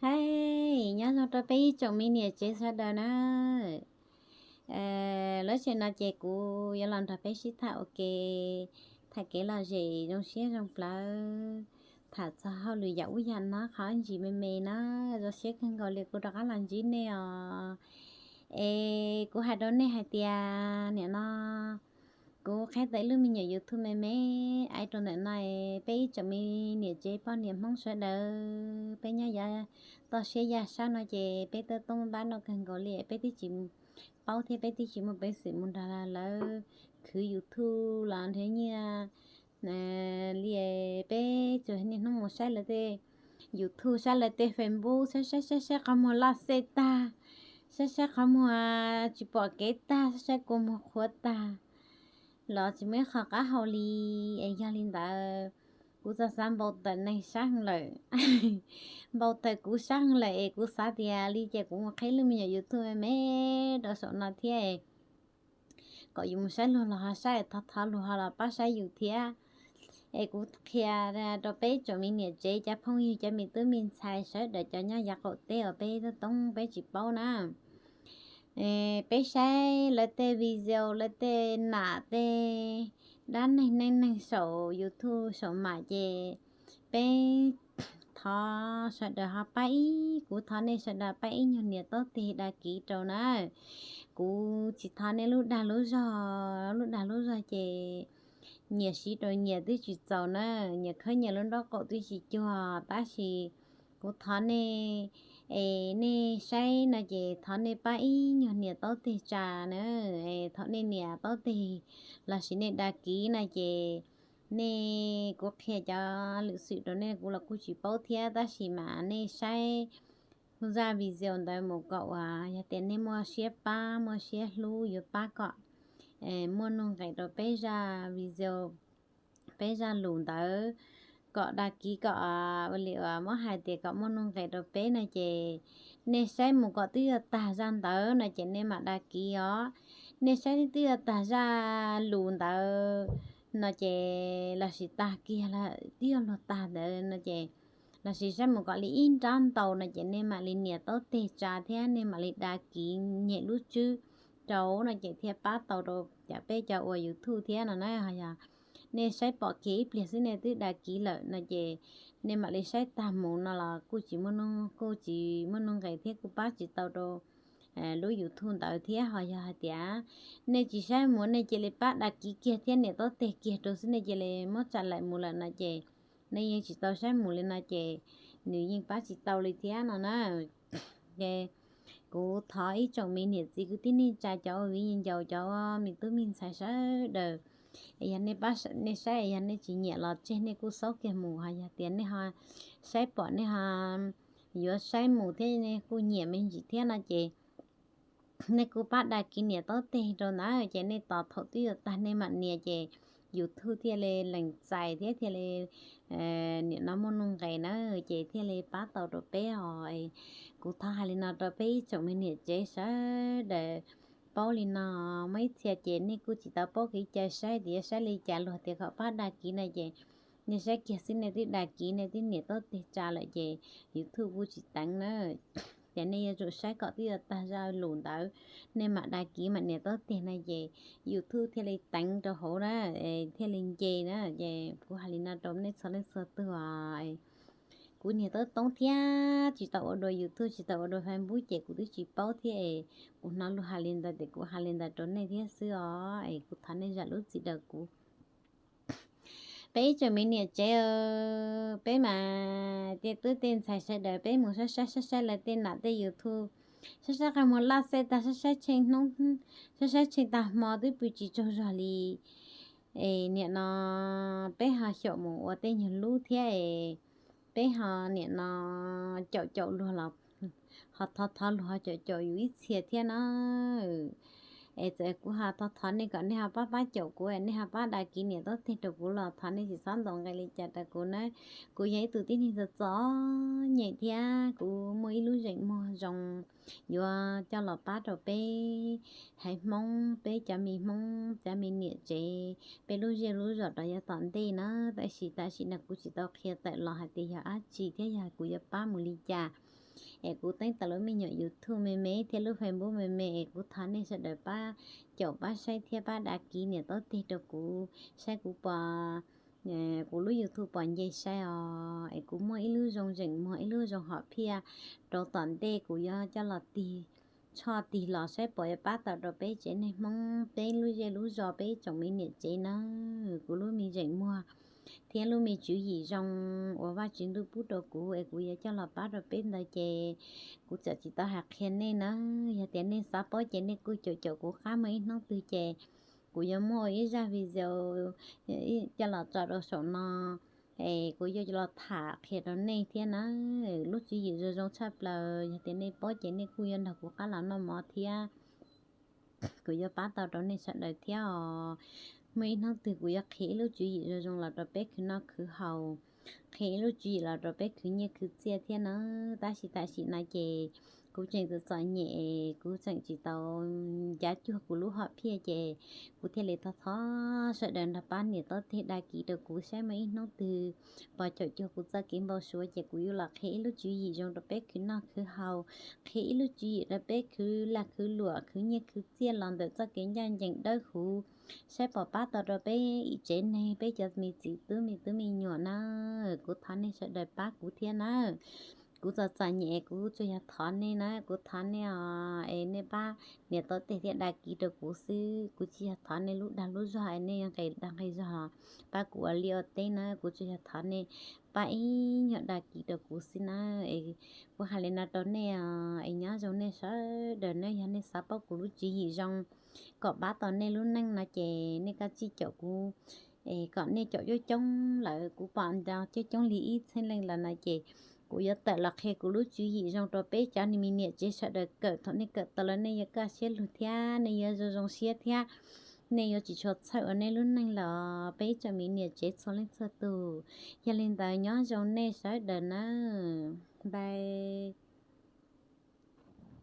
Hais nyob zoo rau peb ib tsoom me niam tsev sawv daws na. Lub sij hawm no ces kuv yuav los nrog peb sib tham ua ke, tham kev lom zem zoo siab zoo plawv, tham txog hauj lwm yam ub yam no qhov ntsis me me na, zoo siab kawg nkaus li kuv rov qab los ntsib nej os. Es kuv hais rau nej hais tias nim no kuv qheb tau ib lub me nyuam YouTube me me, ais rau ntawm no, peb ib tsoom me niam tsev poj niam Hmoob sawv daws peb nyob yav toj siab yaj sab no ces peb twb toob npab noj kawg nkaus li, peb twb tsis paub thiab peb twb tsis muaj peev xwm mus nrog lawv khwv YouTube los nrhiav nyiaj li. Peb tsuas niaj hnub mus saib lawv tej YouTube, saib lawv tej Facebook, saib saib saib saib qhov muag laj xej tag, saib saib qhov muag tsis pom kev tag, saib saib kua muag qhuav tag los tsis muaj ib qho qab hau li. Es yog li ntawd kuv txawm xav npau taws neeg sab heev lawm, npau taws kuv sab heev lawm es kuv xav tias li ces kuv mus qheb lub me nyuam YouTube me me rau saum no thiab, kom yus mus saib luag los ho saib, thov thov luag ho los pab saib yus thiab. Es kuv qhia rau peb tsoom me niam tsev, cov phooj ywg, cov me tub me ntxhais sawv daws cov nyob yav qaum teb uas peb toob peb tsis paub na, peb saib lawv tej video, lawv tej nam tej dab neeg neej neeg saum YouTube saum mam ces peb thov sawv daws ho pab ib, kuv thov nej sawv daws pab ib nyuag niam taub teg dag kiv rau na. Kuv tsis thov nej lub dag lub zog, lub dag lub zog ces nyias siv rau nyias twb tsis txaus na, nyias khawb nyias lub nraub qaum twb tsis cuag, tab sis kuv thov nej, es nej saib no ces thov nej pab ib nyuag niam taub teg tsa na. Thaum nej niam taub teg lossis nej dag kiv no ces nej, kuv qhia cov lwm xwm rau nej kuv los kuj tsis paub thiab, tab sis mas nej saib zaj video ntawd mus kom uas yog tias nej muaj siab pab muaj siab hlub yuav pab kom muaj nuj nqes rau peb zaj video, peb zaj lus ntawd, kom dag kiv kom ua li uas muab hais tias kom muaj nuj nqes rau peb no ces nej saib mus kom twb yuav tag zaj ntawd no ces nej mam dag kiv os. Nej saib twb yuav tag zaj lus ntawd no ces lossis tag kiag twb yuav luag tag ntawd no ces lossis saib mus kom li ib nrab ntau no ces nej mam li niam taub teg tsa thiab nej mam li dag kiv nyem lub tswb rau no ces thiaj pab tau rau cov peb cov ua YouTube thiab no na. Yog nej saib pom kiag ib pliag xwb nej twb dag kiv lawm no ces nej mam li saib tag mus no los kuj tsis muaj nuj, kuj tsis muaj nuj nqes thiab kuj pab tsis tau rau lub YouTube ntawd thiab. Ho yog hais tias nej tsis saib mus nej cia li pab dag kiv kiag thiab niam taub teg kiag rau xwb nej cia li muab tsa laim mus lawm no ces nej yeej tsis tau saib mus li no ces nws yeej pab tsis tau li thiab no na. Ces kuv thov ib tsoom me niam txiv kwv tij neej tsa cov ua viv ncaus cov me tub me ntxhais sawv daws, yog nej saib yog nej tsis nyiam los tseg nej kuj xaub kiag mus, ho yog tias nej ho saib pom nej ho yuav saib mus thiab nej kuj nyiam me ntsis thiab no ces nej kuj pab dag kiv niam taub teg rau ntawd ces nej tos thaum twb yuav tag nej mam nias ces YouTube thiaj li lees txais thiab thiaj li nim no muaj nuj nqes na, ces thiaj li pab tau rau peb os. Kuv thov hais li no rau peb ib tsoom me niam tsev sawv daws paub li no. Muaj ib txhia ces nej kuj tsis tau paub kev cai saib tias yuav saib li cas, luag tias kom pab dag kiv no ces nej saib kiag xwb nej twb dag kiv nej twb niam taub teg tsa lawm ces YouTube kuj tsis teev na. Ces nej yuav tsum saib kom twb yuav tag zaj lus ntawd nej mam dag kiv mam nias taub teg no ces YouTube thiaj li teev rau hauv na, thiaj li nce na. Ces kuv hais li no rau nej txhua leej txhua tug os. Kuv niag tub toob thiab tsis tau ua dua YouTube tsis tau ua dua Facebook ces kuv twb tsis paub thiab es kuv hnov luag hais li ntawd ces kuv hais li ntawd rau nej thiab xwb os. Es kuv thov nej zam lub txim rau kuv. Peb ib tsoom me niam tsev, peb mas tej tub tej ntxhais sawv daws peb mus saib saib saib saib lawv tej nam tej YouTube, saib saib qhov muag laj xej tag, saib saib tsheej hnub, saib saib tsheej tag hmo twb pw tsis tsaug zog li. Es nim no peb ho xyaum mus ua tej nyuag lub thiab es peb ho nim no caum caum luag los ho thov thov luag ho caum caum yus ib txhia thiab na. Es txawm kuv ho thov thov nej kom nej ho pab pab caum kuv, nej ho pab dag kiv niam taub teg rau kuv los thov nej tsis txhob ntaus nqi li cas rau kuv na. Kuv yog ib tug tib neeg txom txom nyem thiab kuv muaj ib lub zeem muag zoo yuav coj los pab rau peb haiv Hmoob, peb cov me Hmoob cov me niam tsev, peb lub zej lub zos rau yav tom ntej na. Tab sis tam sim no kuv tsis tau qhia tawm los hais tias yog dab tsi thiab yog kuv yuav pab mus li cas. Es kuv teeb tau lub me nyuam YouTube me me thiab lub Facebook me me es kuv thov nej sawv daws pab caum pab saib thiab pab đăng ký niam taub teg rau kuv saib kuv pom, kuv lub YouTube pom nce saib os. Es kuv muaj ib lub zoo zeem muag ib lub zoo hom phiaj rau tom ntej kuv yuav coj los tig tshoj tig los saib puas yuav pab tau rau peb tsev neeg Hmoob peb lub zej lub zos peb tsoom me niam tsev na. Kuv lub me zeem muag thiab lub me tswv yim zoo uas Vajtswv ntuj pub rau kuv es kuv yuav coj los pab rau peb ntawd ces kuv txawm tsis tau hais qhia nej na. Yog tias nej xav paub ces nej kuj caum caum kuv qab, muaj ib hnub twg ces kuv yuav muaj ib zaj video coj los tso rau saum no es kuv yuav los tham qhia rau nej thiab na. Lub tswv yim zoo zoo tshaj plaws, yog tias nej paub ces nej kuj yuav nrog kuv qab los noj mov thiab kuv yuav pab tau rau nej sawv daws thiab os. Muaj ib hnub twg kuv yuav qhia ib lub tswv yim zoo zoo los rau peb khwv noj khwv haus, qhia ib lub tswv yim los rau peb khwv nyiaj khwv txiaj thiab na. Tab sis tam sim no ces kuv tseem txom txom nyem, kuv tseem tsis tau ncav cuag kuv lub hom phiaj ces kuv thiaj li thov thov sawv daws nrog pab niam taub teg đăng ký rau kuv saib muaj ib hnub twg pom caum cuag kuv txoj kev npau suav ces kuv yuav los qhia ib lub tswv yim zoo rau peb khwv noj khwv haus, qhia ib lub tswv yim rau peb khwv lag khwv luam khwv nyiaj khwv txiaj los ntawm txoj kev ncaj ncees dawb huv saib pom pab tau rau peb ib tsev neeg peb cov me txiv tub me tub me nyuam na. Kuv thov nej sawv daws pab kuv thiab na. Kuv txom txom nyem kuv tsuas yog thov nej na, kuv thov nej os es nej pab niam taub teg thiab đăng ký rau kuv xwb, kuv tsis yog thov nej lub dag lub zog es nej yuav nqis dag nqis zog pab kuv ua liaj ua teb na, kuv tsuas yog thov nej pab ib nyuag đăng ký rau kuv xwb na. Es kuv hais li no rau nej os, es nyob zoo nej sawv daws na. Yog nej xav paub kuv lub tswv yim zoo kom pab tau nej lub neej no ces nej kav tsij caum kuv, es kom nej caum coob coob lawm, kuv pom nto coob coob li ib txhiab leej lawm no ces kuv yuav tawm los qhia kuv lub tswv yim zoo rau peb cov me niam tsev sawv daws kawm. Thaum nej kawm tau lawm nej yuav kaj siab lug thiab nej yuav zoo zoo siab thiab nej yuav tsis tshua txhawj ua nej lub neej los peb ib tsoom me niam tsev txhua leej txhua tus. Yog li ntawd nyob zoo nej sawv daws nawb, bye.